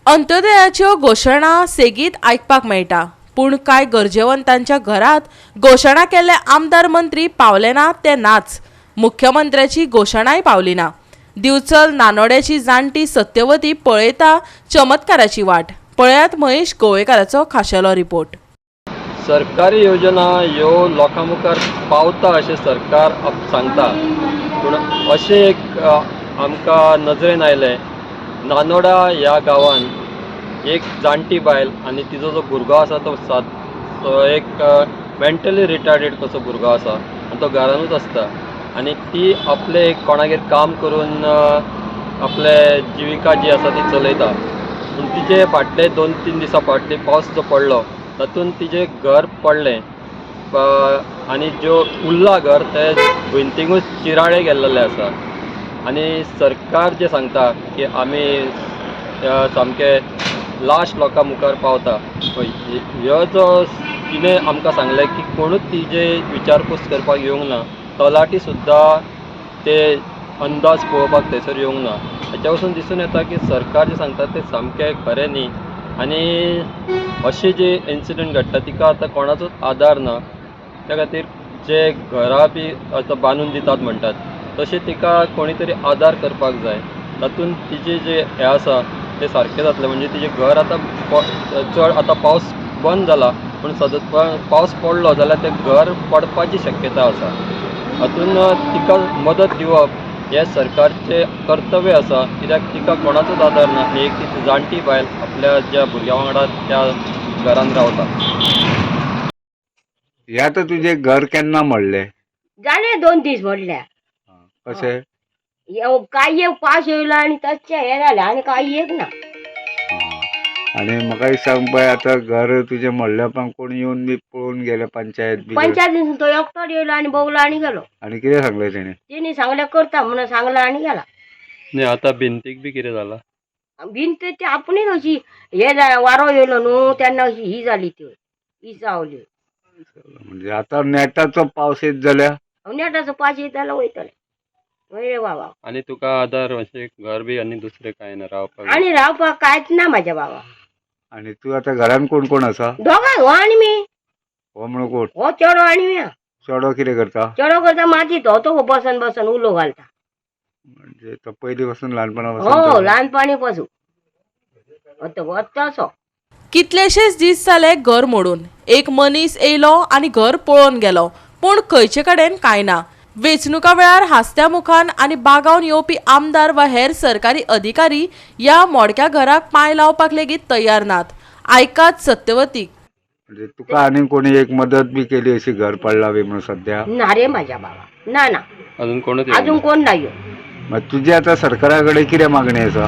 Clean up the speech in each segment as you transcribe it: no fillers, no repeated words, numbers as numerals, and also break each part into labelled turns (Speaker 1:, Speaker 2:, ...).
Speaker 1: अंत्योदयाच्यो घोशणा सेगीत आयकपाक मेळटा, पूण कांय गरजेवंतांच्या घरात घोशणा केल्ले आमदार मंत्री पावले ना ते नाच. मुख्यमंत्र्याची घोशणाय पावली ना. दिवचल नानोड्याची जाणटी सत्यवती पळयता चमत्काराची वाट. पळयात महेश गोवेकाराचो खाशेलो रिपोर्ट.
Speaker 2: सरकारी योजना ह्यो लोकां मुखार पावता अशें सरकार सांगता, पूण अशें एक आमकां नजरेन आयलें. नानोडा ह्या गांवान एक जाणटी बायल आनी तिजो जो भुरगो आसा तो तो एक मेंटली रिटार्डेड कसो भुरगो आसा आनी तो घरानूच आसता आनी ती आपलें एक कोणागेर काम करून आपले जिविका जी आसा ती चलयता. पूण तिचे फाटले 2-3 दिसां फाटले पावस जो पडलो तातूंत तिजें घर पडलें आनी ज्यो उरलां घर ते भिंतीकूच चिराळे गेल्लेले आसा. आनी सरकार जें सांगता की आमी सामके लास्ट लोकां मुखार पावता, ह्यो जो तिणें आमकां सांगलें की कोणूच तिजे विचारपूस करपाक येवंक ना, तलाठी सुद्दां ते अंदाज पळोवपाक थंयसर येवंक ना. हेच्या वचून दिसून येता की सरकार जें सांगता तें सामकें खरें न्ही आनी अशें जे इन्सिडंट घडटा तिका आतां कोणाचोच आदार ना. त्या खातीर जे घरां बी आतां बांदून दितात म्हणटात तशें तिका कोणी तरी आदार करपाक जाय. तातूंत तिजें जें हें आसा तें सारकें जातलें. म्हणजे तिजें घर आतां चड आतां पावस बंद जाला, पूण सदत पावस पडलो जाल्यार तें घर पडपाची शक्यता आसा. हातूंत तिका मदत दिवप हें सरकारचें कर्तव्य आसा, कित्याक तिका कोणाचोच आदार ना आनी एक ती जाणटी बायल आपल्या ज्या भुरग्यां वांगडा त्या घरान रावता.
Speaker 3: हे आतां तुजें घर केन्ना मोडलें?
Speaker 4: जाले 2 दीस मोडल्या.
Speaker 3: कशें?
Speaker 4: काय एक पावस येयलो आनी तशें हें जालें आनी काय एक ना.
Speaker 3: आनी म्हाका एक सांग पळय, आतां घर तुजें मोडल्या उपरांत कोण येवन बी पळोवन गेले पंचायत बी?
Speaker 4: पंचायतीन तो एकटोच येयलो आनी बगलो आनी गेलो.
Speaker 3: आनी कितें सांगलें तेणें?
Speaker 4: तेणी सांगलें करता म्हणून सांगलां आनी गेला.
Speaker 2: न्ही आतां भिंतीक बी कितें जालां?
Speaker 4: भिंत ती आपणूच अशी हे वारो येयलो न्हू तेन्ना अशी ही जाली ती इसावली.
Speaker 3: म्हणजे आतां नेटाचो पावस येत जाल्यार
Speaker 4: नेटाचो पावस येत जाल्यार वयतले वयर बाबा.
Speaker 2: आनी तुका आदार अशें घर बी आनी दुसरें कांय ना रावपाक?
Speaker 4: आनी रावपाक कांयच ना म्हाज्या बाबा.
Speaker 3: आनी तूं आतां घरान कोण कोण आसा?
Speaker 4: दोगां हो आनी मी.
Speaker 3: हो म्हणून कोण?
Speaker 4: हो चेडो आनी मी.
Speaker 3: चेडो कितें करता?
Speaker 4: चेडो करता माती, तो तो बसन बसन उलो घालता.
Speaker 3: म्हणजे तो पयलीं पासून ल्हानपणा पासून?
Speaker 4: हो, ल्हानपणी पासून तसो.
Speaker 1: कितलेशेच दीस जाले घर मोडून. एक मनीस येयलो आनी घर पळोवन गेलो, पूण खंयचे कडेन कांय ना. वेंचणुका वेळार हांसत्या मुखान आनी बागावन येवपी आमदार वा हेर सरकारी अधिकारी ह्या मोडक्या घराक पांय लावपाक लेगीत तयार नात. आयकात सत्यवतीक.
Speaker 3: म्हणजे तुका आनी कोणी एक मदत बी केली अशी घर पडला बी म्हणून सद्या?
Speaker 4: ना रे म्हाज्या बाबा, ना ना.
Speaker 2: अजून कोणूच
Speaker 4: अजून कोण नाही यो.
Speaker 3: मग तुजी आतां सरकारा कडेन कितें मागणी आसा?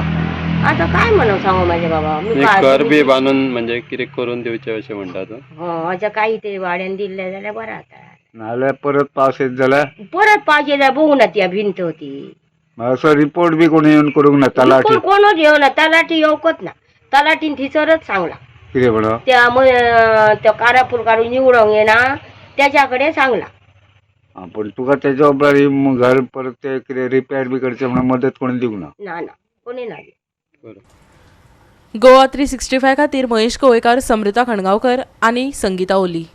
Speaker 4: आता काय म्हणून सांगू माझ्या बाबा मी काय?
Speaker 2: घर बी बांदून म्हणजे कितें करून दिवचें अशें म्हणटा तूं?
Speaker 4: हो, अशें काही तरी भाड्यान दिल्लें जाल्यार बरें जाता.
Speaker 3: नाजाल्यार परत पावस येत जाल्यार?
Speaker 4: परत पावस येयल्यार बघू ना ती भिंत होती.
Speaker 3: मग असो रिपोर्ट बी कोणी येवन करूंक ना तलाठी?
Speaker 4: कोण कोणच येवना, तलाठी येवकच ना. तलाठीन थंयसरच सांगला.
Speaker 3: कितें म्हणून?
Speaker 4: त्या त्या कारापूर काडून निवडोंक येना त्याच्या कडेन सांगला.
Speaker 3: आं, पूण तुका तेज्या उपरांत ही घर परत ते कितें रिपेर बी करचें म्हणून मदत कोणी दिवंक ना?
Speaker 4: ना ना, कोणी ना.
Speaker 2: बरें.
Speaker 1: गोवा 365 खातीर महेश गोवेकार, समृता खणगांवकर आनी संगीता ओली.